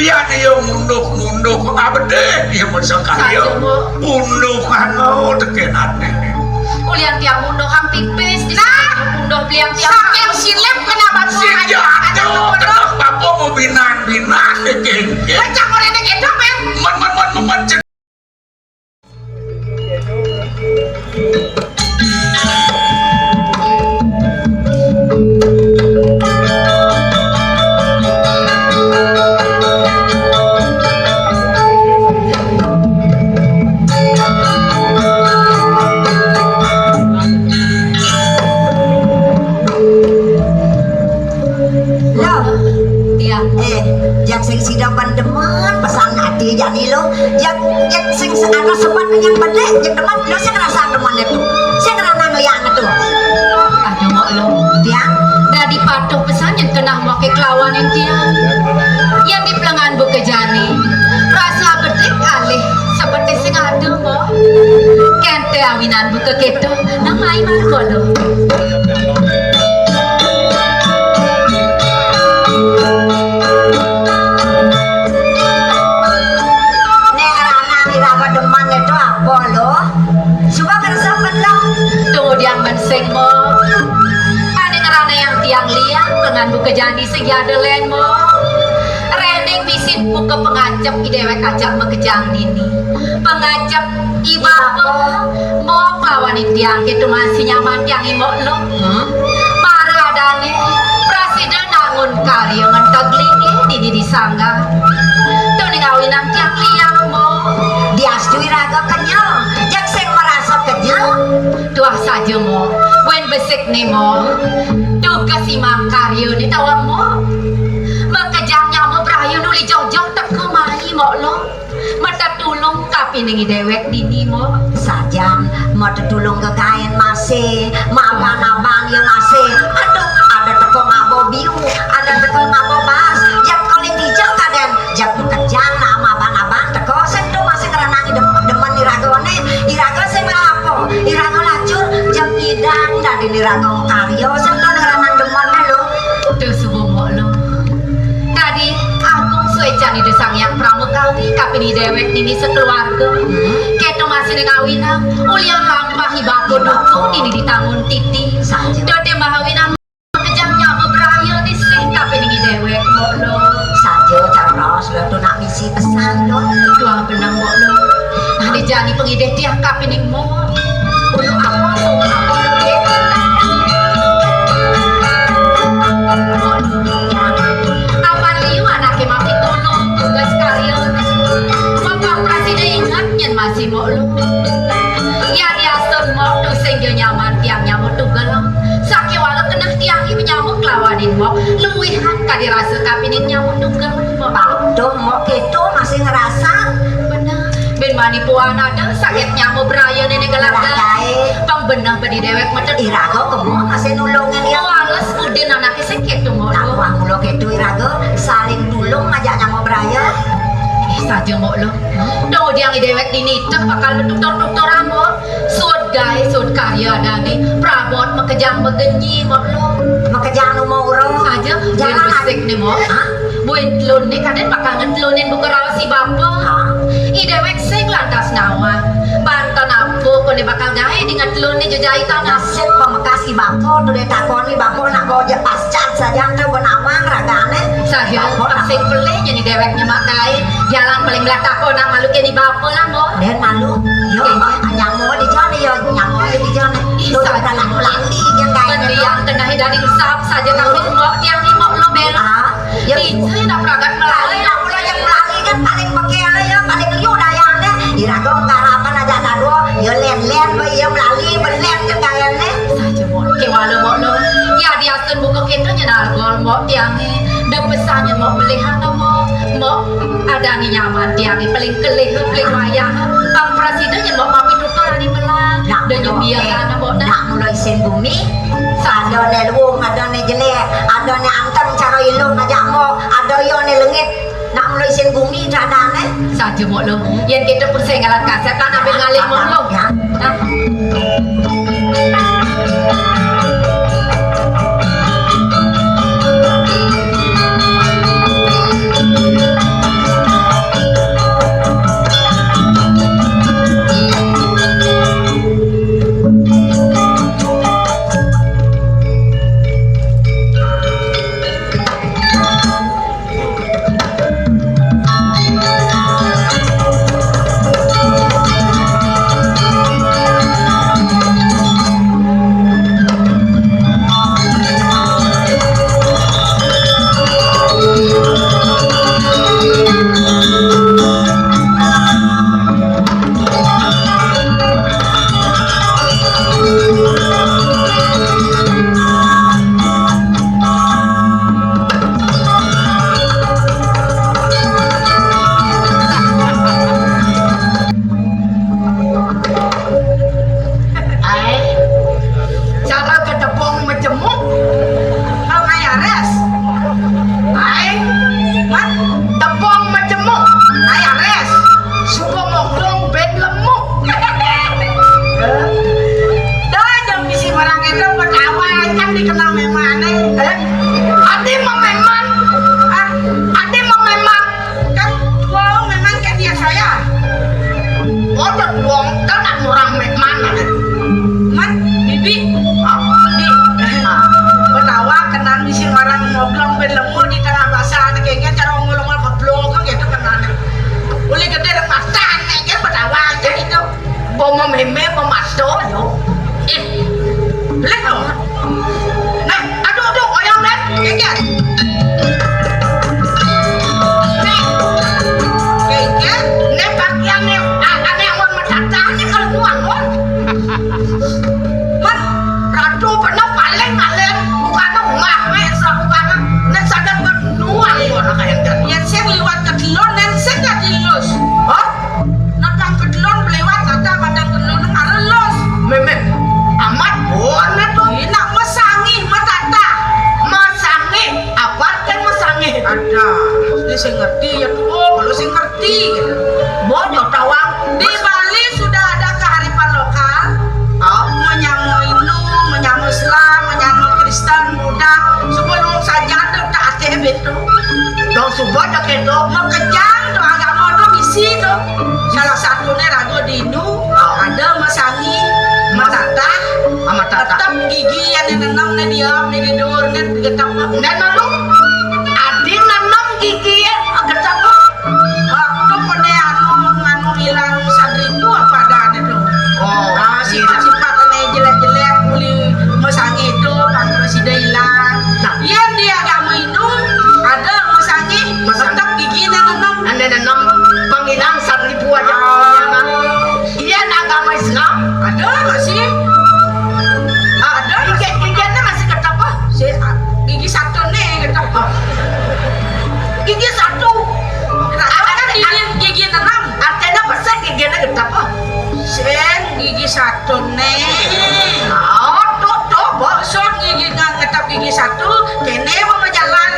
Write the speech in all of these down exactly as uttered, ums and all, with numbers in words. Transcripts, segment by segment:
Yan iya munduh-munduh abdi iya masa karya. Saja, Bu. Munduh anu tekenane. Ulian tiang munduh hang pipis di Nah. Munduh beliang tiang. Saking silep kena batu Si aja. Jatuh kena bapa mau binan-binan dikengke. Pecah oleh dek itu, men. Men, men, men, men, men, cek. Loh, tiang. Eh, jak sing sida ban demen pesan ati jani lo. Jak, jak sing se-, ada sebat yang bedek, jak demen, lo sing rasa demen itu. Sing rasa ngeliang itu. Aduh, Mbok Lo. Tiang. Dadi patuh pesan yang kena make kelawanin tiang. Yang di pelengan buka jani. Rasa bedek alih seperti sing ada, Mbok. Kente awinan buka keto, nang mai marga lo. Nek anak iraga demen itu apa lo? Suba kersa bener. Tuh dia menseng mo. Ane ngerana yang tiang liang dengan buka jani sing ada len mo. Rening bisin buka pengacep i dewek ajak makejang dini. Pengacep i bapa, mo pawaning tiang keto masih nyaman tiang i Mbok Lo. Hmm? Mara adane, prasida nangun karya ngenteg linggih dini di sanggar. Tuning awinan tiang liang, mo. Diastu iraga kenyel, jak sing merasa kenyel. Tuah saja, mo. Buen besik ne, mo. Tugas imang karya ne tawang, mo. Makejang nyama braya nuli joh-joh teka mai, Mbok Lo. Matetulung kapining i dewek dini, mo. Sajan, matetulung gegaen masih, maban-aban ya masih. Aduh, ada teko ngaba biu, ada teko ngaba bas. Jak kaling dija kaden, jak makejang nak maban-aban teko. Sing tu masih ngeranang dem-, demen iragane. Iraga sing apa? Iraga lacur, jak idang dadi iraga makarya. Sing tu ngeranang demen lo. Tu suba, Mbok Lo. Tadi Agung suecan Ida Sang Hyang Pramakawi kapining dewek nini sekeluarga. Hmm. Keto masih ning awinang, ulian lampah i bapa duka nini ditangun titi. Saja. Dadi mahawinang kejang nyama braya ni sih kapining dewek, Mbok Lo. Saja, caros, lo tu nak misi pesan, lo. Tuah benang, Mbok Lo. Adi jani pengidih tiang kapining, Mbok. Ulu apa tu, apa lagi? Apan liu anake mati tulung tugas karya. Bapak prasida ingat nyen masih, Mbok Lo. Ya diatur, Mbok, tu sing ja nyaman tiang nyama tugel. Sakéwala keneh tiang i menyama kelawanin, Mbok. Luihan kadi rasa kapining nyama tugel, Mbok. Patuh, Mbok, kéto masih ngerasa. Bener. Bén mani puan ada, saget nyama braya néné gelar gaé. Pang beneh badi déwék metet. Iraga kemo masih nulungin ya. Wales udin anaké sing kéto, Mbok. Nah, wah mula kéto iraga saling tulung ngajak nyama braya. Ih, saja, Mbok, lo. Dong udiang i déwék dini teh bakal metutur-tuturan, Mbok. Suud gaé, suud karya adané, prabot makejang magenyi, Mbok, lo. Makejang umur. Saja, jalan besik né, Mbok. Hah? Buin telun né kadén bakal ngetlunin buka raos i bapa. Hah? I déwék sing lantas nawang. Banten apa koné bakal gaé di ngetlunin jejaitan. Nasib pamekas i bapa, tu dé takon i bapa nak bawa je pascat saja tu benawang ragané. Saja, i bapa nak sing pelih jadi déwék nyemak gaé. Jalan paling belah takon nak malu ké di bapa lah, Mbok. Dén malu. Yo, nyama di jana, yo, nyama di jana. Ih, tu saja, nak Mbok. Pelali yang gaé. Pendiang keneh dari usap saja tapi Mbok tiang ni Mbok lo bela. Ah. Ya. Ija nak peragat melali. Melali nak pula yang melali kan paling pekel ya, paling liu dayane. Iraga mengarapan aja kadua, ya len-len ba iya melali, belen ke kayane. Saja, Mbok. Kéwala, Mbok, lo. Ya diasten buka kéto nyen argol, Mbok, tiange. Da pesan nyen, Mbok, belihan, Mbok. Mbok, adané nyaman tiange paling kelih, paling wayah. Pang prasida nyen, Mbok, mami tutur ani melah. Nak da mula, nyebiakan, eh, Mbok, nah. Nak mula isin bumi. Ada né luung, ada né jelek, ada né anteng cara ilung aja mo, ada yo né lengit. Nak mula isin bumi tak ada né. Saja mo lo. Yen kita pun senggalan kaset kan ambil ngalih mo lo. Ya. Nah. Tepung majemuk. Nah, ya, res. Suba moglong ben lemuk. Dah, jam bisi marang itu, Betawa ancam dikenal memang aneh. Eh? Ati mau memang. Ah, ati mau memang. Kan, wow, memang kayak dia saya. Oh, dah tuang, dah nak murang memang. Man, bibi. Ah. Bi. Ah. Betawa kenang bisi marang moglong ben lemuk di tengah basah, ati kengken cara ngulung-ngulung keblok, kan gitu kenang. Uli gedé mata, nek, kan Betawa aja itu. Boma meme, boma to, yo. Eh, leh, oh. Nah, aduh, aduh, oyong, Nen. Kengken. Nek. Kengken. Nek, pakaian nek, a-, ane awan matata, ane kalau nuang, nuang. Man, ratu bener paling, paling. Bukan rumah, weh, serah bukan. Nek sadar benuang, nuang, kayak kan. Yen sing liwat ke delon, nen sing dadi lus. Hah? Nang kang kedelon meliwat, kata pandang kedelon nang arelus. Memeh amat, buana tuh. Ih, nak mesangih, matata. Mesangih, apa kan mesangih? Ada. Ini sing ngerti ya tuh, kalau sing ngerti. Bojo tawang. Di Bali sudah ada kearifan lokal. Oh. Menyamo Hindu, menyamo Islam, menyamo Kristen, Buddha. Sebelum saja ada tak ada itu. Dong suba ada keto. Makejang tuh agama tuh misi tuh. Salah satunya rago di Hindu, ada mesangih, matata, matata. Tetep gigi yang nenem nih dia, nih di dhuwur nih, digetep. Nek malu, adi nenem gigi ya, getep. Ah, tuh kone anu, anu ilang sadriku apa ada tuh. Oh, ah, sifat-sifat ane jelek-jelek, muli mesangih itu, pang sida ilang. Nah. Yen di agama Hindu, ada mesangih, mesangih. Tetep gigi nenem. Ane nenem, pang ilang sadriku aja. Ah. Iya, nah. Yen agama Islam, ada masih. Ada. Gigi, giginya masih ketep, ah. Si, ah, gigi satu nih, ketep. Ah. Gigi satu. Nah, kan gigi, gigi enam. Artinya apa sih giginya ketep, ah? Sing gigi satu nih. Oh, tuh, tuh, bosok gigi nggak ngetep gigi satu, kene mau jalan.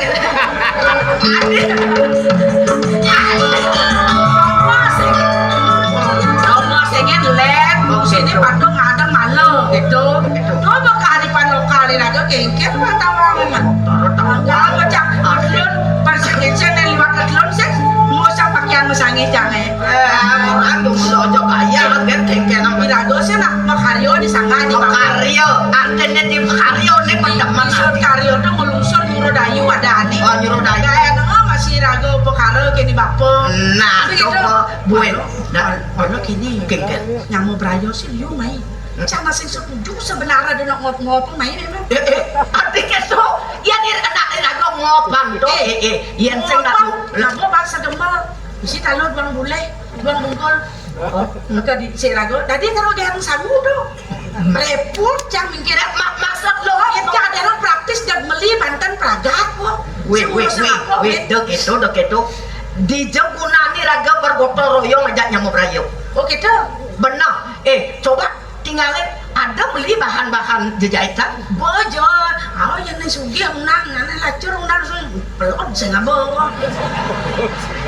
Romo sing, romo sing lem, sini patung ada malu gitu. Coba kearifan lokal ini aja kengkir, Pak, tawa memang. Tahu, tahu. Kalau bocah, aduh, pas kengkir, saya liwat aduh, saya nggak usah pakaian mesangnya, jangan. Eh, orang tuh mau ojo kaya, kan kengkir nang. Irago sih nak makaryo di sangga di. Makaryo, artinya di makaryo ini pendemen. Maksud karyo tuh ngelungsur nyuruh dayu ada aneh. Oh, nyuruh dayu. Kayak nengah masih rago pekara kini bapak. Nah, gitu. Coba, buen. Nah, kalau kini, kengkir. Nyamuk berayo sih, liu, mai. Sama sing setuju sebenarnya ada nak ngop-ngop, mai memang. Eh, eh, artinya tuh, ya, ni anak ni rago ngopan tuh. Eh, eh, eh, yang sing nak ngopang, rago bangsa Demak. Isi talur, bang buleh, bang bungkul. Oh, enggak di, si rago. Tadi kalau dia yang sangu tuh. Repot, cang mikir. Mak-, maksud lo, oh, itu ada orang praktis dan beli banten pragat kok. Weh, weh, weh, weh, dek itu, dek itu. Di jegunani raga bergotong royong aja nyamuk berayo. Oh, gitu? Benar. Eh, coba tinggalin, ada beli bahan-bahan jejahitan? Bojo, oh, yang nih sugih unang, yang nih lacur unang, sing pelot, sing apa?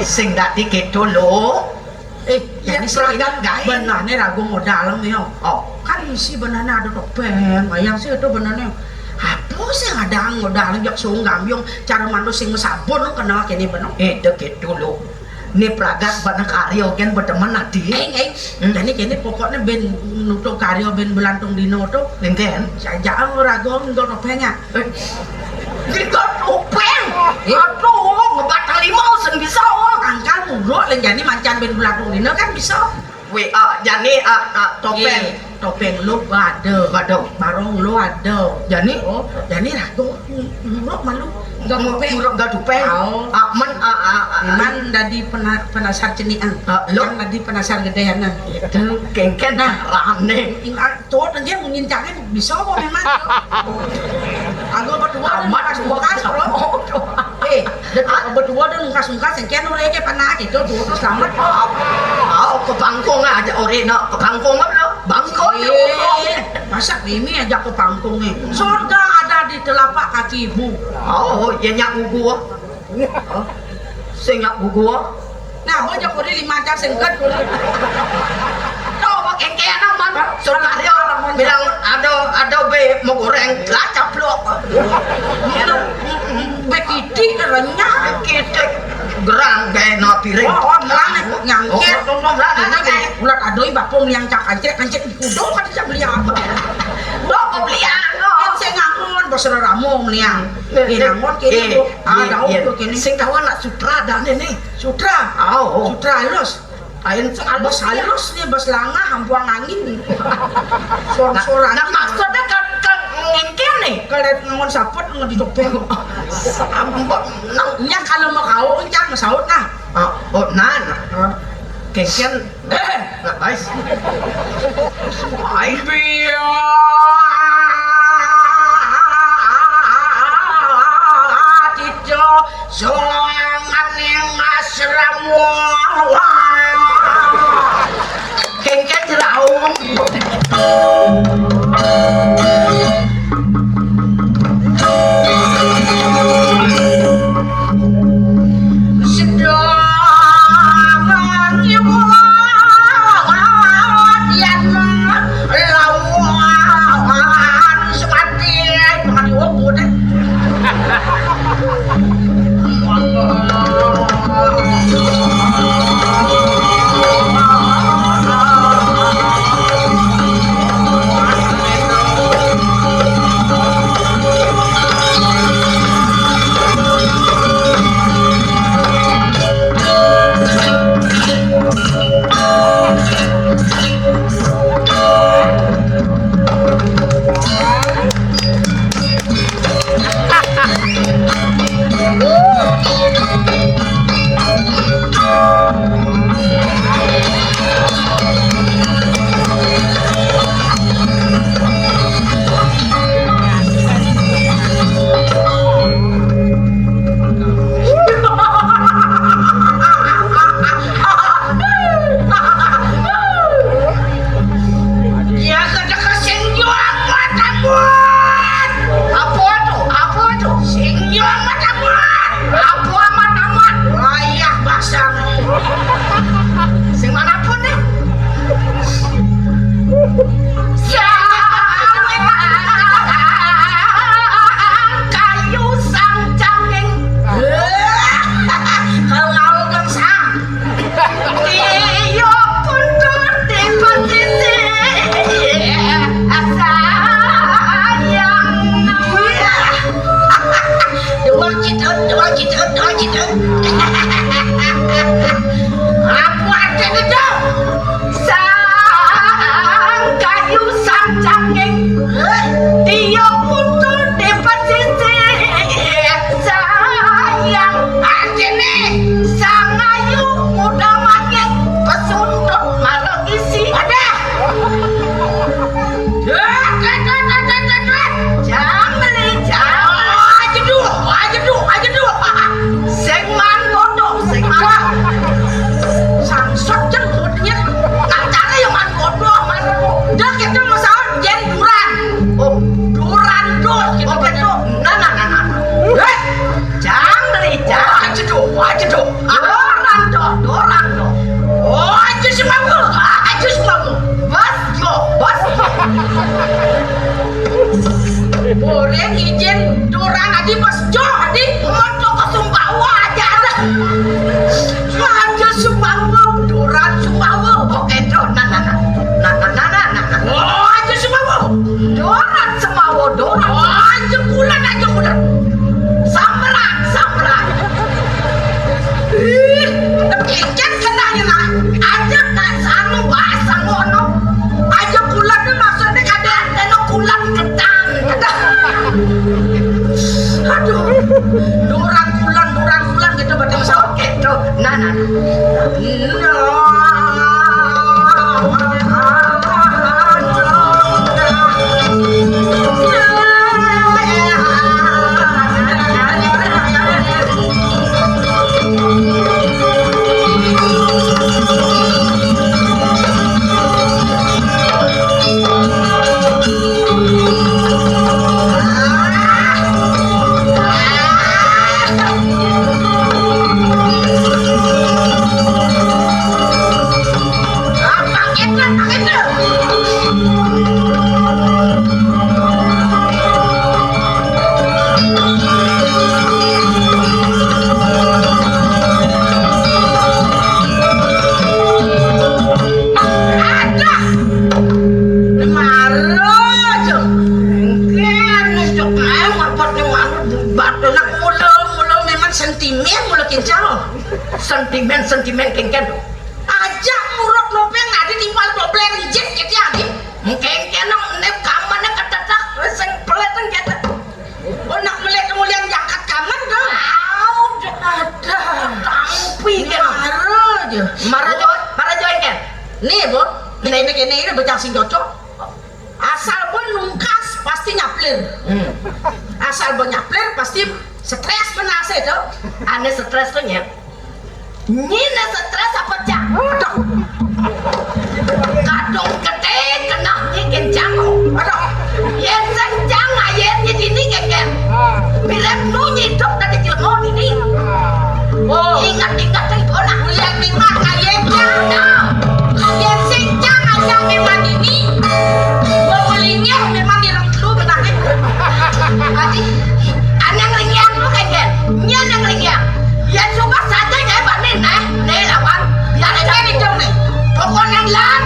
Sing dadi gitu lo. Eh, ya, ini seragam gawe. Benar nih ragu modal nih, yo. Oh. Kan isi benar nih ada topeng, bayang sih itu benar nih. Apa sih ada modal, jak sung gambyong, cara mandu sing sabun, kenal kene benar. Eh, dek gitu lo. Ni pragat bana karyo gen bedemen ati. Eh, eh. Hmm. Jadi kene pokoknya ben nutuk karyo ben belantung dino tuh. Lengken. Sajaan rago nggo topengnya. Eh. Nggo topeng. Eh. Aduh, ngebatal lima sen bisa, oh. Angkal muruk, leng jani mancan ben belantung dino kan bisa. Weh, ah, jani, ah, ah, topeng. Eh. Topeng lo bade. Bade. Barong lo ade. Jani? Oh, jani rago nguruk malu. Enggak topeng. Nguruk enggak topeng. Oh. Ah, men, ah, ah, ah. Memang dadi pena-, penasar cenian. Ah, lo? Yang dadi penasar gedean. Itu kengken nah. Rane. Ing-, ah, tuh, dia mungkin jangan bisa kok memang. Aku berdua amat bukas, bro. Eh, berdua dan ungkas-ungkas, yang kian orang aja pernah gitu, tuh, terus selamat. Ah, ah, ke pangkung aja, ori, no, ke pangkung, no. Bangkok, eh, masa ini aja ke pangkungnya? Surga ada di telapak kaki ibu. Oh, ya nyak ugu. Oh. Sing nyak gugu. Nah, bocah kudu lima jam sing ket. Tuh, pakai kena man. Saudara bilang ada, ada be mau goreng, lah caplok. Be kitik renyah. Kitik gerang gawe no piring. Wah, wah, melane kok nyangkir. Oh, oh, oh, melane. Ulat adoi bapo meliang cak kancrek, kancrek kudu kan bisa beli apa? Lo kok beli apa? Kan saya ngangon, bos ramo meliang. Ini ngangon kene, eh, tuh. Ah, iya, daun iya. Tuh kene. Sing tahu anak sutra dan ini. Sutra. Oh, oh. Sutra halus. Ain bos halus nih, bos langah, hambuang angin. Sor-sor angin. Nah, maksudnya kan, kan ngengken nih. Kalau ngangon saput, nggak didopeng. Ambek, nang. Nya kalau mau kau, encang saut nah. Ah, oh, nah, nah. Ah. Kengken. Eh, nah, guys. Ai. Biar. Tidak. Soangan ning asrama. Kengken jeraung. Sedang iwat yan lawan semati. Bukan diobot, eh. Ya, kada kesinggung amat, amat. Apa tuh? Apa tuh? Singgung amat, amat. Apa amat, amat? Wayah basang. Sing manapun nih. Sang kayu, sang canging. Kalau ngau dong, sang. Tiup puntur di pesisir. Sayang. Dua gitu, dua gitu, dua gitu. Apa artinya itu? Sang kayu, sang canging. Tiup puntur di pesisir. Sayang. Artinya, sang ayu muda manging, pesundut malah isi. Ada. Dut, dut, dut. Jang beli, jang. Ajeduh, ajeduh, ajeduh. Sing mangodo, sing mangodo. Sangsut jeng mulutnya. Nang cara ya mangodo, mangodo. Dah kita masalah jen duran. Oh, duran dot. Kita. Oke, betul. Nah, nah, nah, nah. Eh, jang beli, jang. Ajeduh, ajeduh. Dorang dong, dorang dong. Oh, aja semua, aja semua. Bos, yo, bos. Boleh izin dorang adi, bos, jo adi, untuk ke Sumbawa aja ada. Aja Sumbawa, dorang Sumbawa. Oke, jo, nah, nah, nah. Nah, nah, nah, nah, nah, nah. Oh, aja semua. Dorang semua, dorang. Oh, aja bulan, aja bulan. Samberan, samberan. Ih, tapi jan kenanya nah. Aja tak sanu bahasa ngono. Aja bulan itu maksudnya kada ada no bulan ketan. Aduh. Durang bulan, durang bulan gitu berarti masalah gitu. Nah, nah, nah. Nah. Sentimen-sentimen kéngkén. Ajak muruk nopeng adi timpal dobler ijik kéto adi. Kéngkén nang né kamane ketetak sing peleten kéto. Oh, nak melet kemulian jangkat kamen to. Au, ada. Tampi kén. Mara aja. Mara aja, mara aja kén. Né, Bu. Né, né, né, né, bocah sing cocok. Asal pun nungkas pasti nyaplir. Hmm. Asal pun nyaplir pasti stres penase to. Ane stres to, Nyén. Nyine stres apa, Cang? Aduh. Kadung gedé keneh nyi kencang. Aduh. Yén kencang ayen nyi dini geger. Mirip nu nyidup dadi jelema dini. Oh. Inget-inget ibu nak. Ulian mimah ayen, Cang. Nah. Yén sing Cang ajak mimah dini, mau linggih mimah di rong telu benane. Adi, anang linggih lu kan, Jen? Nyén nang linggih. Yén suka saja nyai bani neh, neh lawan. Ya, ya, itu nih. Pokoknya lan,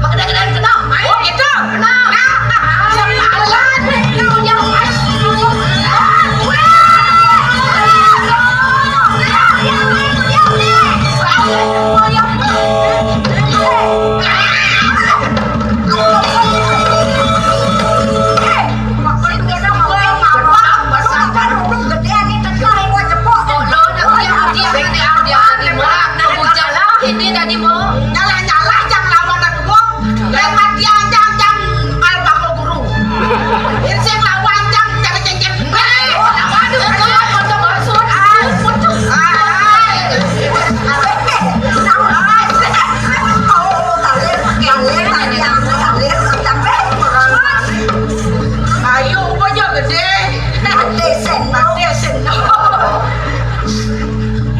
magede-gedean kena. Ayo, itu. Nah, nah, nah. Sepalan. Nah, yang pas. Ini tadi mau. Nyalah-nyalah, Cang, lawan aku, Bu. Lewat dia, Cang, Cang, kalau bako guru. Ini sing lawan, Cang, Cang, Cang, Cang. Waduh, waduh, waduh, waduh. Ayo, apa aja gedé? Gedé sendok. Gedé sendok.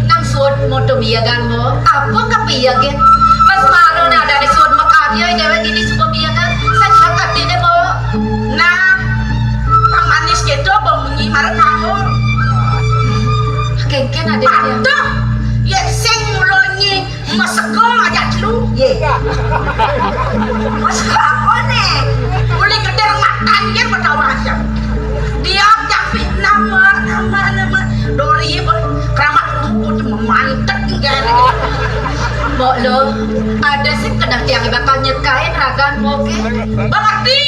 Nang suud moto biagan, Mo. Apa kapiagan? Pas malu nak dari suud makarya, dewek ini suka biagan. Saya hatinya, Mo. Nah, pang manis gitu, bau munyi marang kamu. Kéngkén ada dia. Aduh, yén sing mulonyi mesega ajak telu. Yé. Mesega apa né? Boleh gedé matan yén betawa aja. Dia tapi nama, nama, nama. Dori, keramat rumput memantek enggak. Mbok lo, ada sing keneh tiang bakal nyekain ragan moke. Mengerti?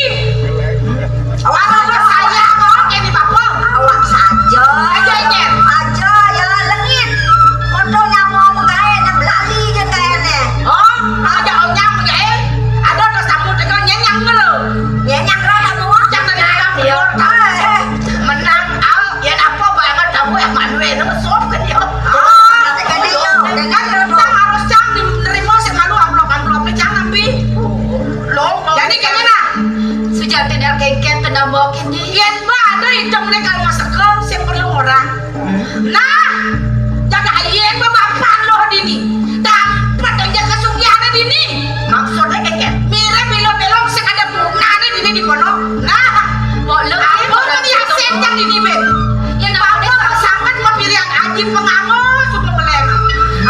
Awak sayang kok ini bapak. Awak saja. Aja, Nyen. Aja, ya lengit. Untuk nyamuk kain yang belali je kainnya. Oh, aja onyang je. Ada terus tamu tega nyenyang dulu. Nyenyang dulu tamu. Jangan ada yang keluar. Menang, au, yén apa banget kamu yang manué nu sop ke dia. Ah, dengan kita harus Cang nerima sing malu amplop-amplop Cang nampi. Lo, jadi kéné nah. Sujatiné kéngkén kena mbok ini. Yén mbok ada itung né kalau masak sing perlu orang. Nah, jaga ayen bebapan loh dini. Dapat aja kesugihan dini. Maksudnya kayak mirip belok-belok sing ada gunane dini di kono. Nah, kok lu apa yang senjang dini, Ben? Ya, apa sangat mau pilih yang aji pengamu suka melena.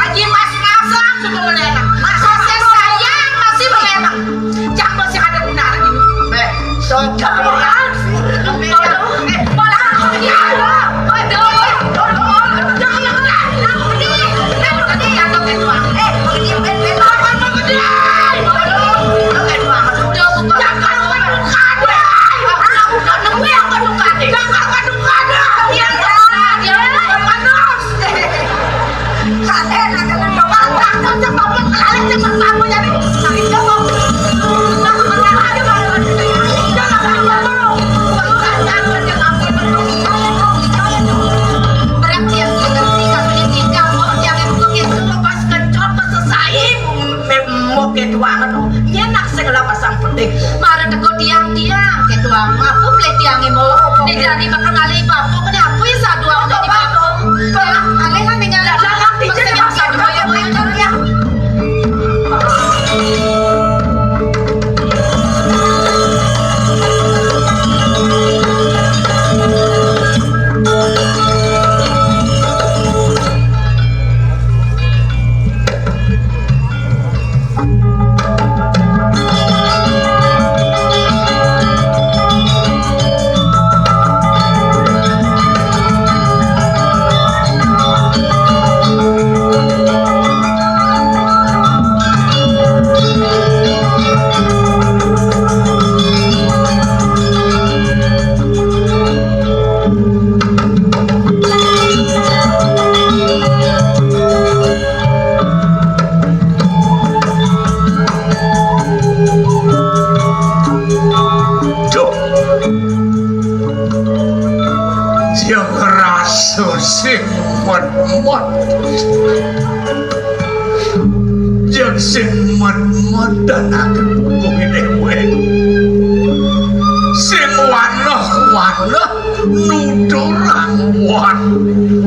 Aji mas-masan suka melena. Masa saya masih melena. Cak masih ada gunane dini. Eh, sobat. Mbok ketuangan, nyenak sing lapasang penting. Mara teko tiang-tiang, ketuang, apa pleh tiang emo? Ni jani bakal ngalih bapak, ni apa ya saduang tadi bapak? Alih lah tinggal lah, lah, pasti yang saduang yang lain ya. sing med-medanake kukuhe dhewe, sing waneh-waneh nuturang wan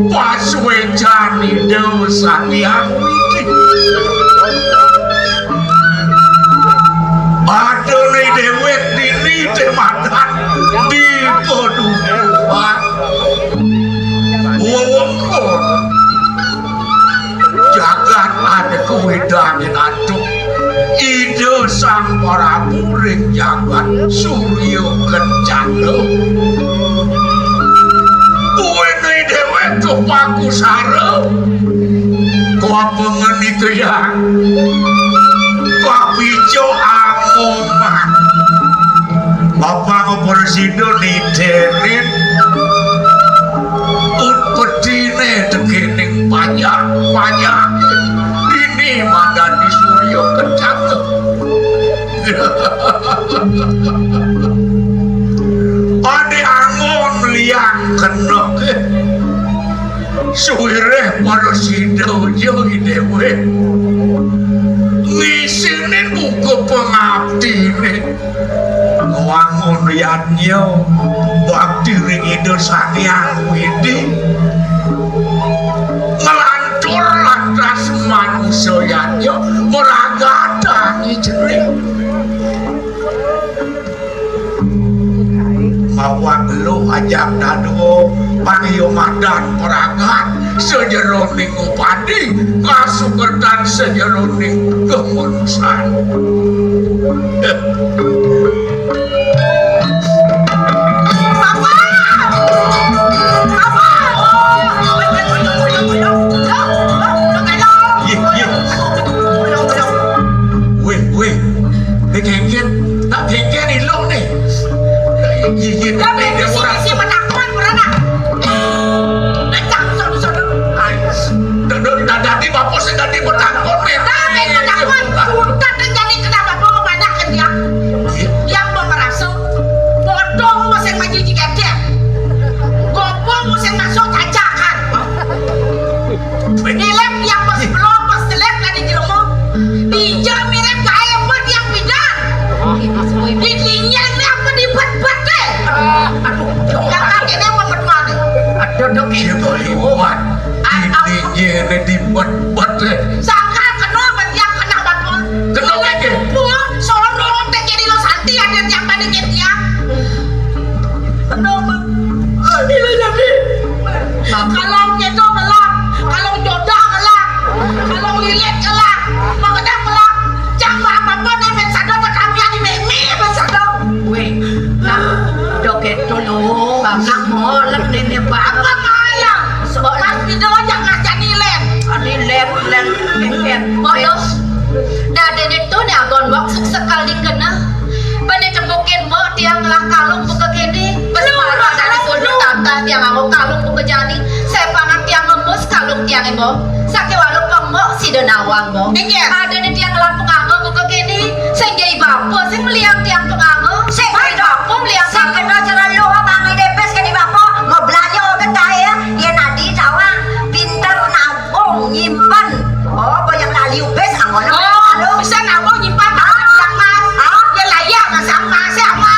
pasuecan Ida Sang Hyang Widi. Adone dhewe dini te madan di padukuhan wewengkon jagat ane kuwedane aduh. Ida Sang Prabu ring jagat Surya Kencana. Kuwene dhewe tuh pakusara. Kuwapengen nika ya. Kapica amoman. Bapak Presiden niterin utpetine tekening pajak, pajak ini madan di Surya Kencana. Ade angon liang kena. Suwireh para sida uja dhewe ngisinin buka pangabdine. Wangun yadnya bakti ring Ida Sang Hyang Widi. Nglantur lantas manusa yadnya meragatang ijering. Mawak luh ajak dadua, pangya madan pragat, sajeroning upadi, kasukertan sajeroning kamanusan. Yih, yih. Wih, wih. Nek kengken, tak kengken ilung nih. Yih, yih, tapi nek isi, ora isi petakon, ora nak. Nek cak sono-sono. Dadi bapak sing dadi petakon, nek. Tapi petakon, udah terjadi kenapa kok banyak kerja? Yang mau merasa bodoh masing maju jika dia. Gopo musim masuk cacakan. Nilep yang pas belum pas jelek tadi di rumah. Dija mirip kae buat yang pindah. Di linyen apa di bet-bet deh. Aduh, yang kakinya apa metuan nih? Aduh, dok. Iya, Pak Iwan. Intinya ini di bet-bet deh. Sangka kena bet yang kena batul. Kena keke. Pun, sorong dong, teh jadi lo santi ada yang paling dia. Aduh, Bang. Ini jadi. Kalau gitu ngelak, kalau jodoh ngelak, kalau lilit ngelak, mau kedap ngelak, cang apa-apa nih, ben sado tetangga di memi, ben sado. Weh, nah, joget dulu, Bang. Nak molek nih, nih, Bang. Apa maya? Sebab mas video aja ngajak nilen. Nilen, nilen, nilen. Bodoh. Dadene to ne agon wak suk sekal dikena. Bene tembukin mbok tiang ngelah kalung buka kene. Bes mara dadi sunduk tata tiang nganggo kalung buka jani. Sepangan tiang ngemus kalung tiang mbok. Sake walu pembok sida nawang mbok. Inggih. Adene tiang ngelah penganggo buka kene. Sing jai bapa sing meliang tiang penganggo. Sing jai bapa meliang tiang. Sing kena cara lu, Bang Idepes kene bapa. Mau belanja ke kaya. Yen adi tawang pinter nabung nyimpen. Oh, banyak lali ubes angon. Oh, bisa nabung nyimpen. Ah, yang mas. Ah, ya layak mas, sama sama.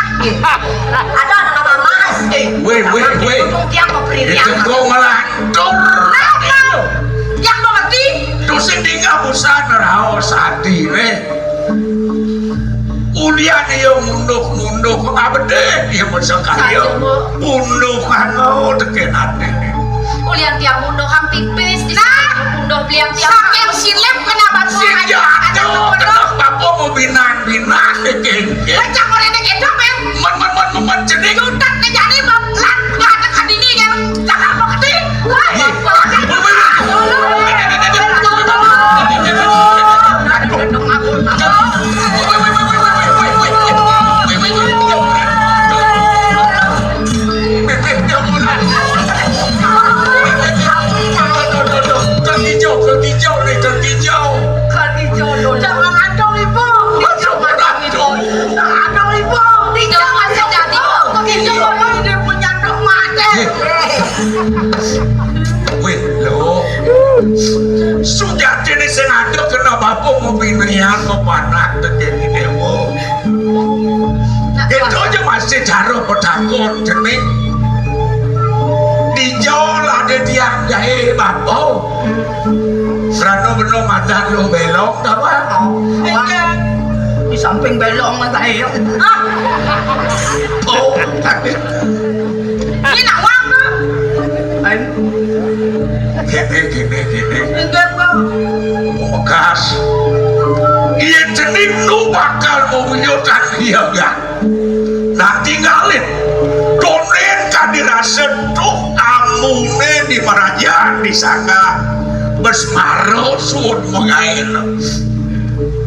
Ada anak apa mas? Eh, weh, weh, weh. Untung tiang mau beri tiang. Itu kau ngelantur. Yang mengerti? Tuh sing dingah busan raos ati, weh. Ulian iya munduh-munduh abedih iya masa karya. Saja, Bu. Punduh kanggo teken ati. Ulian tiang munduh kang pipis di. Nah, munduh beliang tiang. Saking silep kenapa sing jatuh kena bapa mau binan-binan dikengkeng. Pecah oleh nek itu, men. Men, men, men, men, men, jenik. Jutak nek jadi, Bang. Lan, nggak ada kadini yang cakap mau keti. Kang Ijo, Kang Ijo nih, Kang Ijo. Kang Ijo, jangan aduh ibu. Aduh ibu. Aduh ibu. Tidak masih jadi. Kang Ijo, kalau dia punya anak mati. Wih, lho. Sujatine sing ngadeg kena Apa mau pilihan mau panak tekeni dewa? Itu aja masih cara petakon jening. Dijol ada tiang gawe bapa. Serana beno madan lo belok ta, Bang? Iya. Di samping belok mah saya. Oh, ini nawang, Bang. Ayo. Gini, gini, gini. Enggak, Bang. Bekas. Iya, jening nu bakal mewujudan iya, Bang. Nah, tingalin. Donen kadi rasa tuh amune di marajaan di sana. Besmaro suud mengail.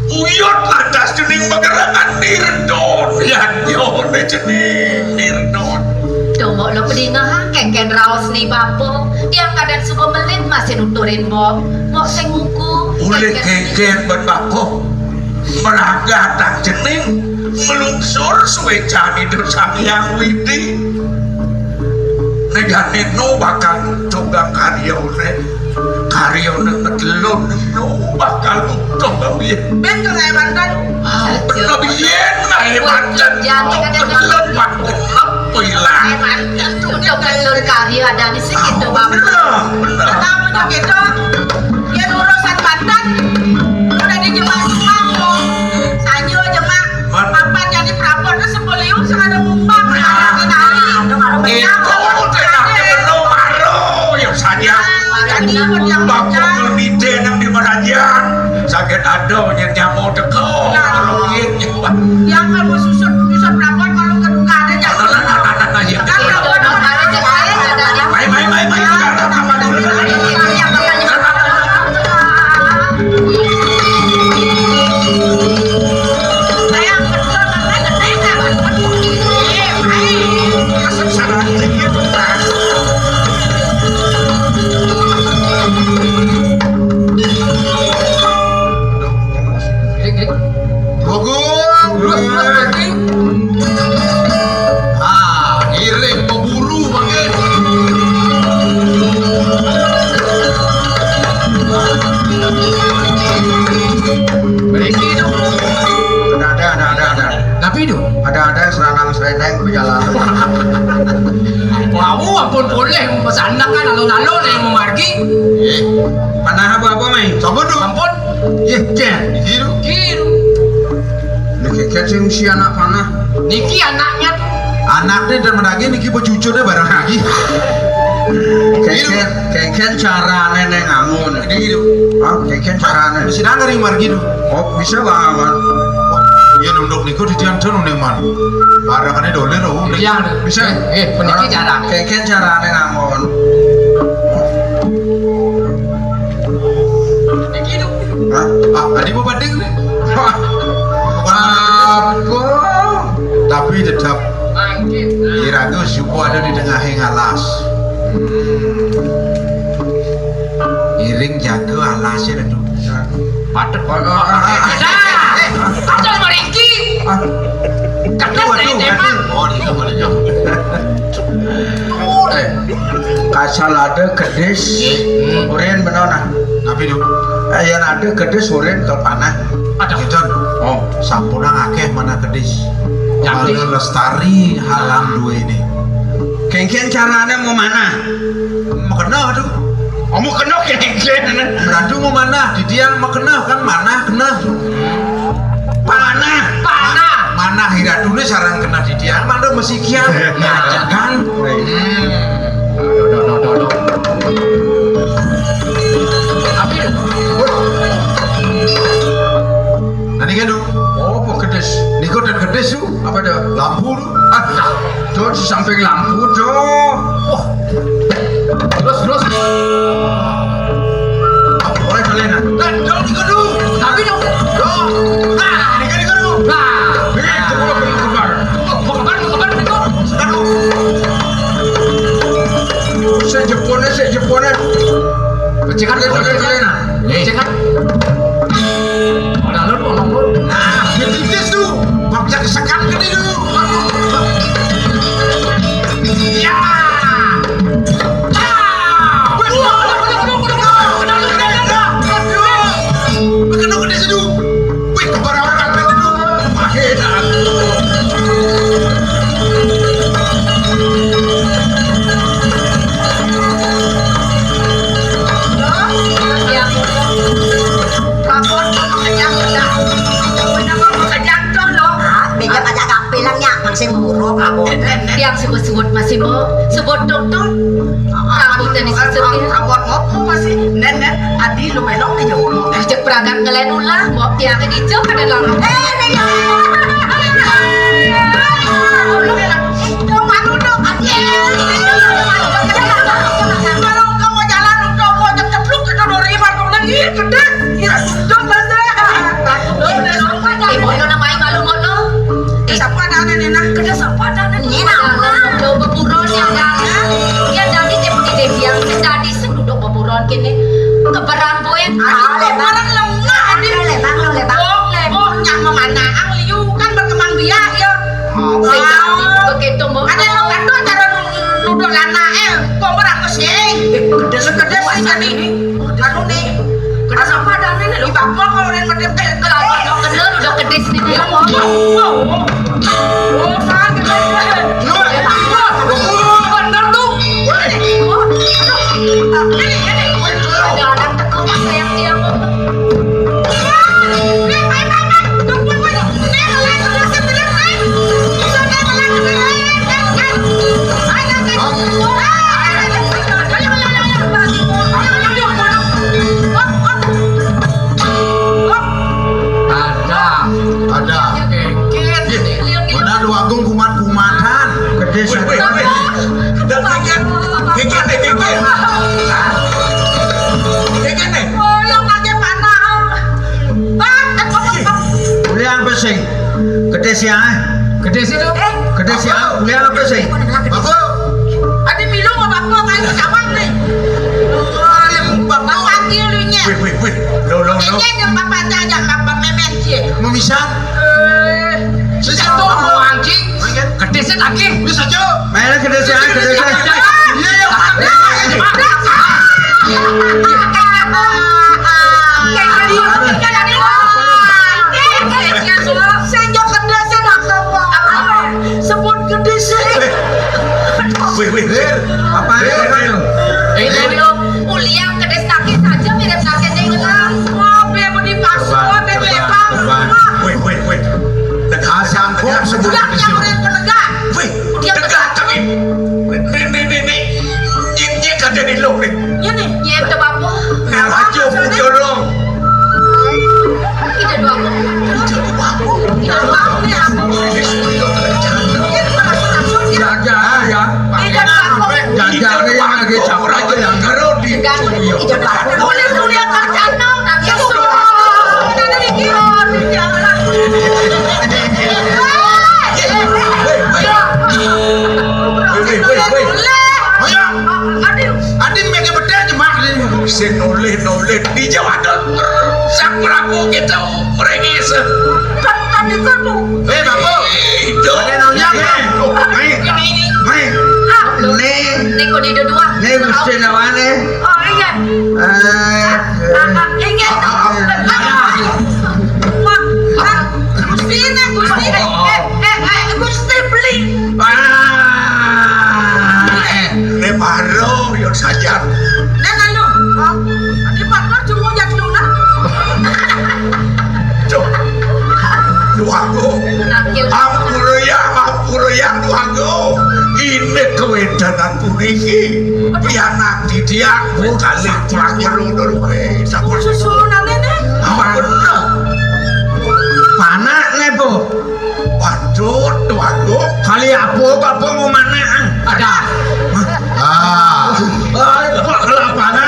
Uyut lantas jening magerengan nirdon. Yan yone jening nirdon. Duh, Mbok lo pedingehang kengken raos ni bapa. Tiang kadang suka melin masih nuturin Mbok. Mbok sing nguku. Ulih kengken ben bapa. Melagat tak jening nglungsur suwecane Ida Sang Hyang Widi. Negane nu bakal tunggang karyane. Karyane ngedelun nu bakal utuh kepiye. Ben kelae mantan. Ah, bener yen kae mantan. Jangan kadang-kadang. Ngedelun mantan. Apa ilang? Kae mantan tuh udah kelur karya ada di sini tuh, Bang. Bener, bener. Kenapa tuh gitu? Yen urusan mantan, udah di jebak-jebak kok. Sanyo jebak. Papan jadi prabot ke sepoliu sing ada ngumbang. Nah. Ada kenali. Itu udah nak ketemu baru. Ya saja. Jadi, yang bapak kermite nang di merajan. Sakit ada, yang nyamuk teko. Nah. Kalau gitu. Yang kamu susut, susut prabot, kalau ke duka ada, jangan. Nah, nah, nah, nah, nah, nah, iya. Kan prabot, prabot, prabot. Mai, mai, mai, mai. Terus, terus, terus. Ah, ngiring pemburu makin. Berhenti tu. Ada, ada, ada, ada, ada. Tapi tu. Ada, ada serangan serendeng perjalanan. Wah, ampun boleh pesan kan alun-alun yang memargi. Eh, panah apa-apa, Mai? Sampun tu. Sampun. Ye, Jen. Iki lho. Iki lho. Nek keket sing usia anak panah. Niki anaknya tuh. Anaknya dan menagi niki becucurnya bareng lagi. Keket, keket carane neng angun. Iki lho. Ah, keket carane. Wis nang ngeri margi lho. Oh, bisa, Bang Aman. Iya, nunduk niku di tiang jan ning man. Barangane dolir, oh. Iya. Bisa. Eh, eh, puniki cara. Keket carane ngangun. Hah? Ah, tadi mau banding nih. Apa? Tapi tetap Bangkit. Iraga suku ada di tengah yang alas. Hmm. Iring jaga alasnya itu. Padet. Oh, oh, oh, oh. Ada meriki. Ah. Kena aduh, aduh, saya tembak. Aduh. Oh, ini boleh jam. Eh, kasal ada kedis. Hmm. Urin benar nah. Tapi tu. Eh, yang ada kedis urin ke panah. Ada. Gitu. Oh, sampun akeh mana kedis. Jadi mana lestari halam dua ini. Kengken carane mau mana? Mau kena tu. Oh, mau kena kengken. Berarti mau mana? Di dia mau kena kan mana kena. Panah. Panah. Mana hira dulu sarang kena di dia. Mana mesti kian. Ngajak kan? Hmm. Aduh, aduh, aduh, aduh, aduh. Tapi, woi. Nah, ini kan tu. Oh, apa kedis? Niku dan kedis tu. Apa dia? Lampu tu. Ah, tu di samping lampu tu. Wah. Terus, terus. Apa boleh kalian? Nah, jauh niku tu. Tapi tu. Jauh. Nah, niku, niku tu. Nah. Ini tu kalau kembar. Mau kembar, mau kembar, mau kembar. Sing jepone, sing jepone. Pecahkan, pecahkan, pecahkan. Eh. Pecahkan. Ada lur, ada lur. Nah, titis tu. Bang jak sekan gede tu. Ya. Sing nguruk, abot. Tiang sebut-sebut masih mau, sebut tonton. Rambut tadi sisir ya. Rambut ngopo masih? Nen, nen, adi lu melok di jauh. Ajak perangkat ngelen ulah, mau tiang di jauh ada dalam. Eh, nih, ya. Dong, anu, dong, adi. Kalau kamu jalan, udah mau ceplok, itu dua ribu lagi, gede. Ya, dong, Mas. Eh, bono namai malu bono. Eh, sapa adane, Nina? Kena sapa adane? Nina, apa? Duduk beburon ya, Kang. Ya, dari Deputi Devi yang tadi sing duduk beburon kene. Keberang kowe. Ah, lebar. Orang lemah, adi. Lebar, lebar. Oh, oh, nyak memanah. Ang liu kan berkembang biak, ya. Oh, sing jadi begitu, mau. Ada lo kata cara nu-, nuduh lana, eh, kok orang kesing. Eh, gede, gede sih jadi. Anu nih, kena sapa adane nih, lho. Di bawah kalau udah medem, eh, kalau udah kenal, udah kedes nih. Ya, mau. Oh, oh. Oh, kan, kedes. Lu, bener tuh. Ini, ini. Ada orang teko, Mas, sayang dia, mau. Ada. Ada. Mana lu agung kumat-kumatan. Gede. Wih, wih, wih. Dah, kikit. Kikit nih, kikit. Kikit nih. Oh, yang pakai panah. Bang, Ulian apa sih? Gede sih, ah. Gede sih, tuh. Eh, gede sih, ah. Ulian apa sih? Apa? Ada milu apa apa, main kecawang nih. Bapak dia lu nya. Wih, wih, wih. Lo, lo, lo. Ini yang bapak aja, bapak memen dia. Memisah? Eh, sejak tuh mau anjing. Gede sih lagi. Bisa, Cuk. Main gede sih, ah, gede sih. Iya, iya. Sebut gede sih. Wih, wih, wih. Apa? Eh, ini lo kuliah gede sakit saja mirip sakit yang hilang. Apa yang mau dipaksa? Apa yang mau dipaksa? Wih, wih, wih. Asam kok sebut gede sih. Wih, dia tegak tapi. Nih, nih, nih, nih. Nyinyi kada di lo, nih. Iya, nih. Iya, itu bapak. Nah, aja, jorong. Tidak dua aku. Tidak dua aku. Tidak dua aku, ya. Jaga, ya. Tidak dua aku. Jaga, ya, lagi campur aja, ya. Karo di. Tidak dua aku. Boleh, boleh, Pak Cano. Tapi sudah. Ada di kiri, di jalan. Wih, wih, wih. Wih, wih, wih, wih. Ayo. Aduh. Adi mega bedanya, Mak. Sing noleh-noleh di Jawa Tengah. Sang Prabu kita merengis. Kan tadi kan tuh. Eh, Bapak. Itu. Ada namanya apa? Mai. Mai. Ah. Nih. Nih, kok di dua. Nih, Gusti Nawane. Oh, iya. Eh. Ah, ah, ingat. Ah, ah, ah. Wah, ah, Gusti ini, Gusti ini. Eh, eh, eh, Gusti beli. Ah, eh, ini baru, yuk saja. Dan lalu, oh, ini partner cuma jatuh, nah. Cuk. Duhaku. Nakil. Ampura ya, ampura ya, duhaku. Ini kewedanan puniki. Pianak didiak, kali kurang berundur, weh. Sampun susunane, nih. Ampun. Panakne, Bu. Waduh, waduh. Kali apa, apa mau mana? Ada. Ah. Ah, kok kelapana?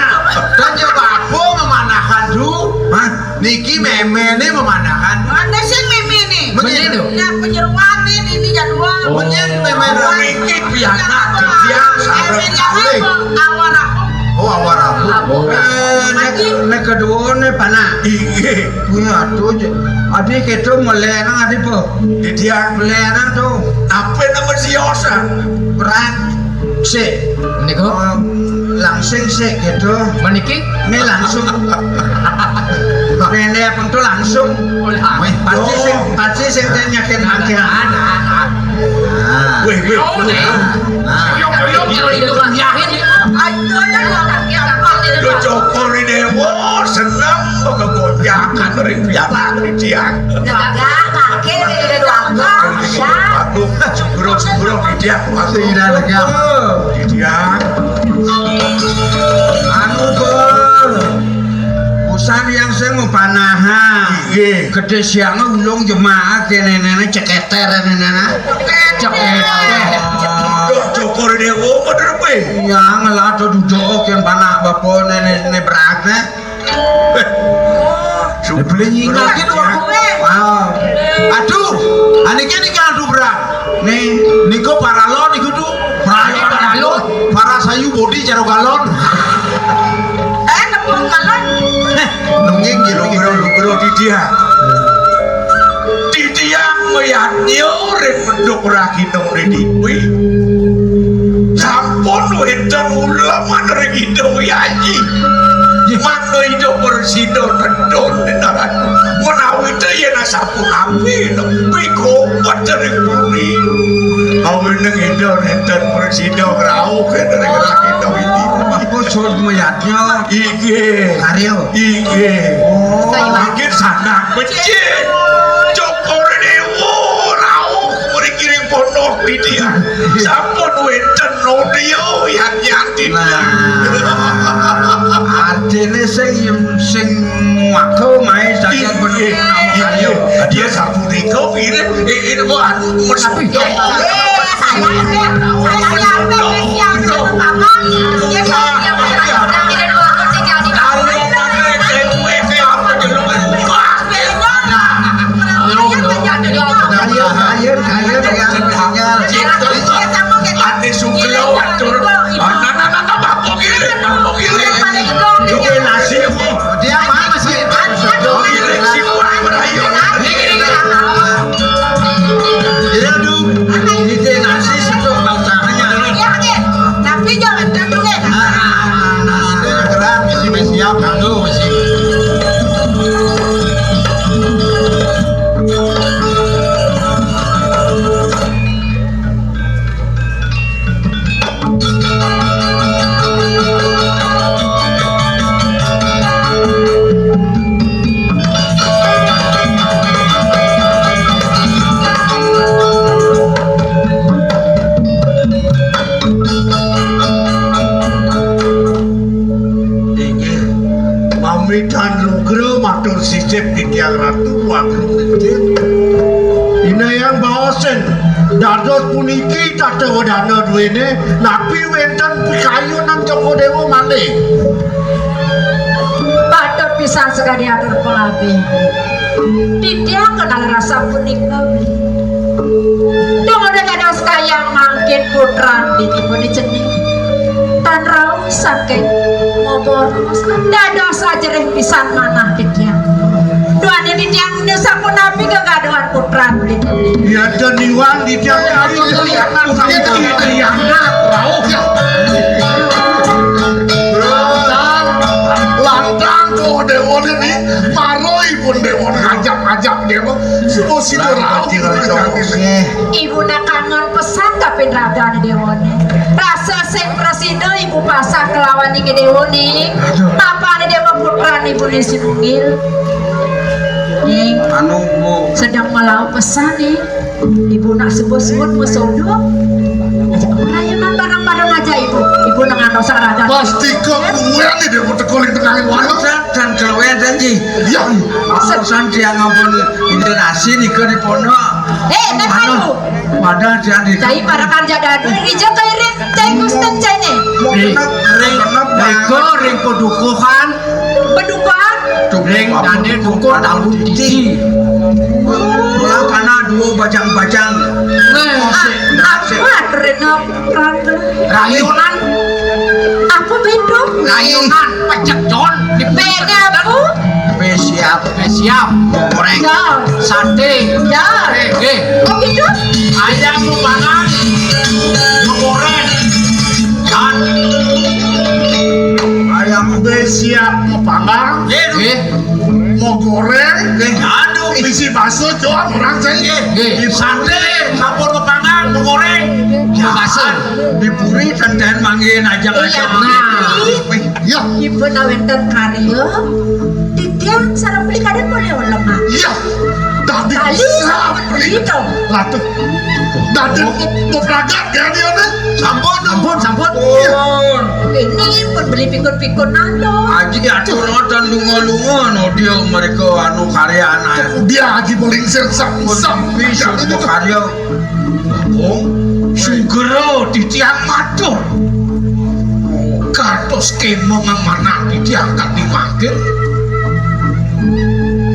Dan coba apa memanahkan, Du? Hah? Niki memene memanahkan. Mana sih memene? Menyen. Nah, penyeruan nih, ini jadwal. Oh. Menyen memene. Niki biasa dia sampai kali. Awal aku. Oh, awal aku. Apa? Eh, nek, nek kedua nih, panak. Iya. Kuwi atuh, Cuk. Adi keto melerang adi po. Didiang. Melerang to. Apa nama siosan? Perang. Sik. Niku? Oh, langsing sik gitu. Meniki? Ini langsung. Nenek apa tuh langsung? Oh, lah. Wih, pasti sing, pasti sing ten yakin akeh. Ada, ada. Nah. Wih, wih. Oh, nih. Nah. Koyok-koyok kalau itu mah yakin. Ayo, ayo, ayo. Lu cokor ini, wah, seneng banget. Jangan ring pianak di tiang. Negagak, makin di dua. Aku sumbrung-sumbrung di tiang. Aku tidak lega. Di tiang. Anu, Bol. Usan yang saya mau panahan. Iya. Gede siangnya ulung jemaah ke nenek-nenek ceketer nenek-nenek. Ceketer. Duh, Joko Dewa, bener, Pe? Iya, ngelah tuh duduk yang panak bapak nenek-nenek berat, nih. Beli nyingat gitu aku. Wow. Aduh, anike niki adu berang. Nih, niku paralon niku tuh. Paralon, paralon. Para sayu bodi jero galon. Eh, nepung galon. Nungging jero, jero, jero di dia. Di dia melihat nyurin menduk ragi nuri diwi. Sampun wénten ulama ring Ida Wyanyi. Mangda Ida Presida tedun nenaran. Menawi ta yén sapunapi nepi kopet ring puri. Awining Ida nénten Presida ngrauh ring rahina iki. Mangko sun mayadnya. Inggih. Karya. Inggih. Oh. Mangkin sanang becik. Cokor Dewa rauh mriki ring pondok Widya. Sampun wénten Nodya Yadnya Widya. Nah. Artine sing, sing mako mae saking penuh nama karya. Dia sapunika pilih, eh, eh, apa anu, menawi. Saya, saya, saya, saya, Ati suglo atur. Ana, ana, ana, bapak kiri, bapak kiri. Iki nasib. Dia mana sih? Bapak kiri, si Pak Ibrahim. Iya, Du. Iki nasib, sudah bau tangannya. Iya, nggih. Tapi jangan dulu, nggih. Ah, nah, nah, nah, gerak, mesti, mesti siap, kanggo, mesti. Inggih, pamitan lugra matur sisip titiang Ratu Agung Inggih. Inayang baosin, dados puniki tata wedana duwene, napi wénten pikayunan Joko Dewa malih. Patut pisan sekadi atur pangabih. Titiang kenal rasa punika. Dumun dados kayang mangkin putran dinipun cening. Tan rauh saking moboros dados ajerih pisan manah titiang. Duane titiang sapunapi kegaduhan putran dinipun. Iya, dan iwan titiang ayu krianak, krianak rauh. Lantang kok dewa ini, maroi pun dewa ngajak-ngajak dewa. Suruh situ rauh. Ibu nak kangen pesan kapin ragane dewane. Rasa sing prasida ibu pasah kelawan iki dewane. Papane dewa putrane ibu Sinunggil. Ning anu, Bu, sedang melau pesan nih. Ibu nak sebut-sebut mesodo. Ayo nang bareng-bareng aja ibu. Ibu nang anu saragane. Pasti kok kuwe nih dia mau teko ning tengahing warung. Dan keluwen dan ji. Iya. Urusan dia ngampun intonasi nika di pondok. Eh, nek anu. Padahal dia di. Cai para kerja dadu, ija kairing, cai Gusten cai ne. Ring, ring, ring padukuhan. Padukuhan. Ring dane dukuh daun titi. Lah kana dua bajang-bajang. Nah, apa rena Rayunan. Apa beda? Rayunan pecek, Jon. Beda apa? Be siap. Be siap. Goreng. Ya. Sate. Ya. Oke, oke. Oh, gitu? Ayam mau pangan. Mau goreng. Dan ayam be siap mau panggang. Nggih. Mau goreng. Nggih. Aduh, isi bakso, Jon, orang saya. Nggih. Nggih. Sate, sampun kepanggang, mau goreng. Ya, bakso. Di puri tenten manggen aja. Iya, aja. Nah. Iya. Ibu nawenten karya. Titiang sareng Beli. Beli to. Lah to. Dadeng mau pragat ya dia nih. Sampun, sampun, sampun. Ini pun beli pikun-pikun nando. Aji atur ngoten lunga-lunga no dia mereka anu karya anak. Dia aji paling sirsak. Bisa karya. Wong sugera titiang matur. Kados kemong manah titiang kadi mangkin.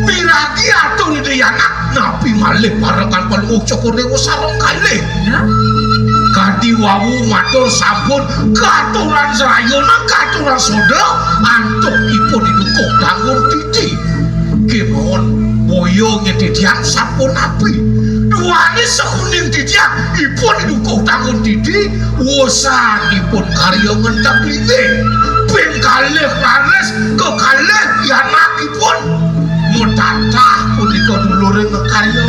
Miragi atur Ida Yana, napi malih parekan Palungguh Cokor Dewa sareng kalih. Kadi wau matur sampun katuran srayana, katuran soda, antuk ipun idukuh tanggung titi. Kemawon boya ngetitian sapunapi. Duane sekuning titian ipun idukuh tanggung titi, wosanipun karya ngentep linggih. Ping kalih raris kekalih pianakipun. Mutatah punika dulure ngekarya.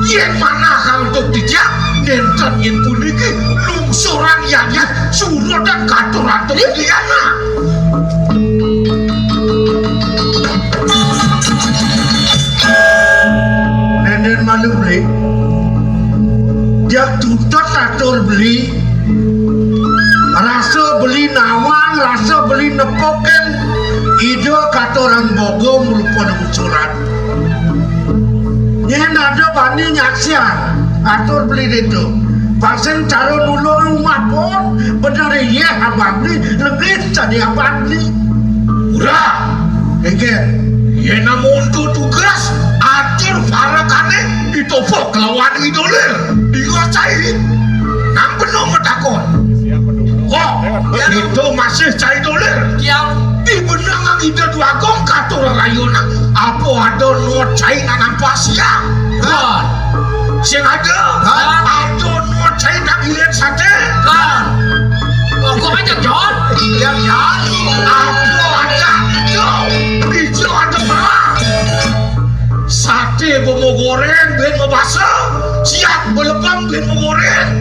Yen manah antuk titian, nenten yen puniki lungsuran yayah surutan katur antuk titian. Nenden malu beli. Dia tutut atur beli. Rasa beli nawang, rasa beli nepoken. Ida katuran bogong rupa lungsuran. Yen ada bani nyaksian, atur beli ditu. Pasang cara nulung rumah pun, bener iya abang beli, lebih tadi abang beli. Ora. Engke. Yen namun tu tugas, atur parekane ditopok kelawan idolir. Diwacai. Nang bener matakon. Kok, itu masih cai dolir. Yang di benangan Ida Dwagung katur rayuna. Apa ada nuwun cai nanampa siang? Kan. Sing ada? Kan. Ada nuwun cai nang ilen sate? Kan. Pokoknya John. Yang nyari. Apa ada hijau? Hijau ada perang. Sate bumbu goreng ben mabasa, siap belepang ben magoreng.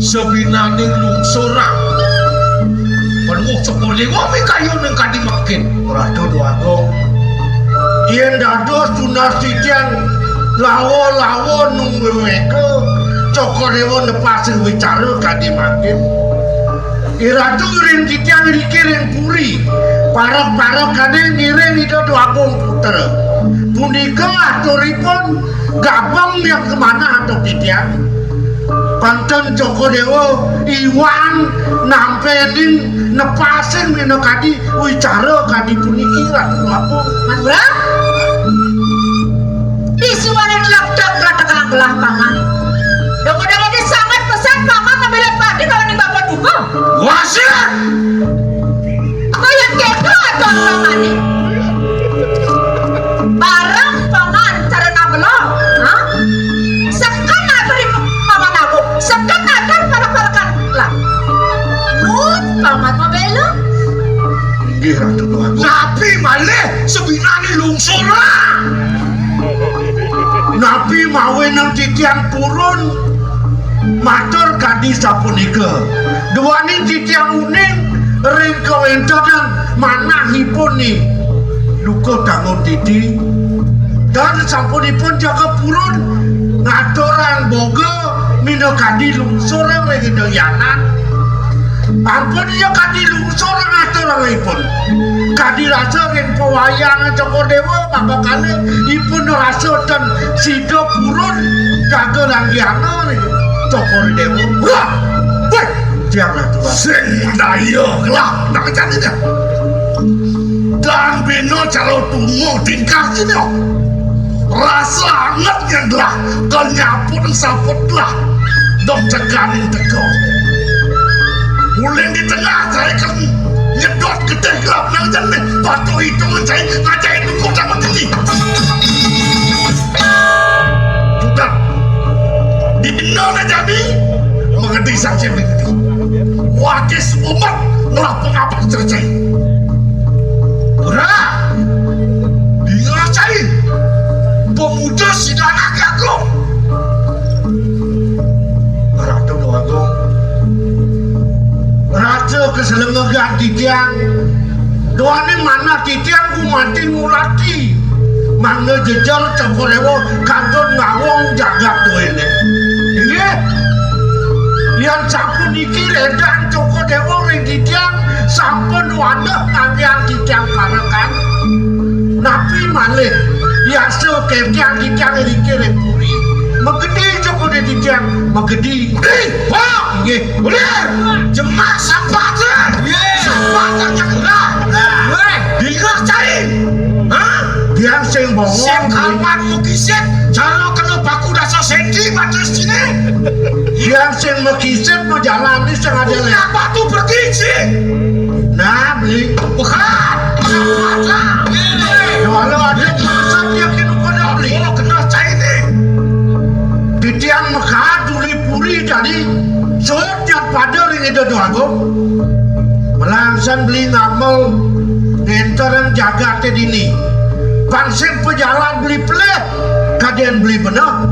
Sabinaning lungsurang. Penuh cokor dewa mikayu ning kadi makin. Ratu Dwagung. Yen dados tunas titiang lawa-lawa nunggu mega, cokor dewa nepasing wicara kadi makin. Iratu ring titiang riki ring puri, parek-parek kade ngiring Ida Dwagung Putra. Punika aturipun gabung yang kemanah antuk titiang. Panten Cokor Dewa iwang nampening nepasin minakadi wicara kadi puniki Ratu Dwagung. Madura? Isuane tlektek tlatekan gelah paman. Dong udah lagi sangat pesan paman ngambil padi kalau ning bapak duka. Wasir! Apa yang keko atur pamane? Bareng paman cara nabelo, ha? Seken aturi paman aku, seken atur pada-padakan lah. Nun, paman mabelo. Inggih, Ratu Tuhan. Napi malih sebinane lungsuran? Napi mawinan titiang purun? Matur kadi sapunika, duaning titiang uning ring kawentenan manahipun ni duka tanggung titi, dan sampunipun jaga purun ngaturang boga minakadi lungsurang ring Ida Yanan. Ampun iya kadi lungsur ngaturang ipun. Kadi rasa ring pawayangan Cokor Dewa maka kalih ipun rasa ten sida purun jaga langgiana ring Cokor Dewa. Wah! Weh! Tiang ratu. Sing daya kelak nang jane. Dan bina cara tunggu tingkah kene. Rasa anget yang gelah, kenyaput saput gelah. Dok tekan yang teko. Uling di tengah saya kan nyedot getih gelap nang jane. Patuh itu mencai ngajai tunggu sama tinggi. Sudah. Di bina na jani mengerti saja mengerti. Wakis umat ngelah pengabak cercai. Ora. Diracai. Pemuda sidana kakung. Ratu Dewagung. Ratu keselemegan titiang. Doane manah titiang gumanti ngulati. Mangda jejel Cokor Dewa kantun ngawong jagat duéné. Inggih. Yén sapuniki lédan Cokor Dewa ring titiang sampun wadah nganggéang titiang parekan. Napi malih yasa kéntiang titiang iriki ring puri. Magedi Cokor Dewa titiang, magedi. Ih, Pak! Inggih. Ulir! Jemak sampah, Teh! Iya. Sampah tanya kurang. Wéh, dingeh cai. Hah? Tiang sing bongong. Sing kapan makisit, cara kena paku dasa senti batas sini. Tiang sing makisit, majalan ni sing ada lé. Punya batu pergi, sih. Nah, beli. Bukan. Bukan lah. Kalau ada masa dia kena kena beli. Kalau kena cai ni. Titiang makaat uli puri tadi, suud nyat pada ring Ida Déwa Agung. Malangsan beli ngamel ngénterang jagaté dini. Pang sing pajalan beli pelih, kadén beli beneh.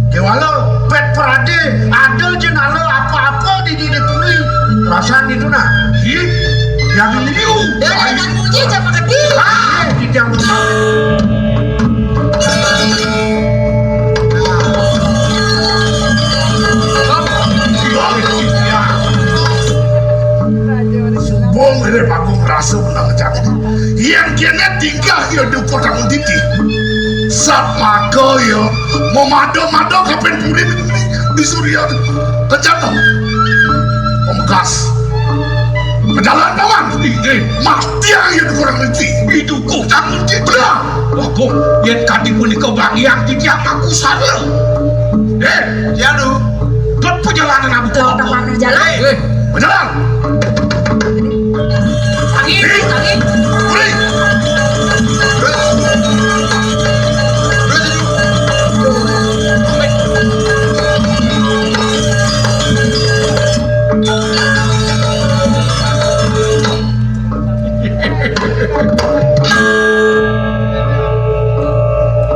Kéwala pét pradé, ada ja nala apa-apa dini di puri. Rasan ditu nah. Ih, yang liu. Ya, jangan muji, jangan pedih. Ah, titiang Sumbung Ida Déwa Agung rasa menang jati. Yén kéné tingkah ya dukur tangun titi. Satmaka ya mamada-mada kapin puri di, di surya. Kencana. Pamungkas. Majalan paman. Inggih, matiang ya dukur tangun titi. Idukuh tangun titi. Belah. Waduh, yén kadi punika bangiang titiang aku sara. Eh, ya lu. Dot perjalanan aku. Tuh, teman jalan. Eh, perjalanan. Tangi, tangi. Uli. Terus. Terus, terus.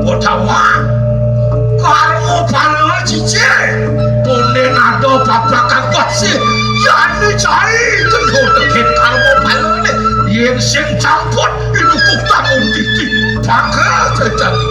Udawa, karma bala cici, tone nada babakan basi, yani cai kena tegit karma balané, yén sing campur inukuh tangun titi, bakal jajani.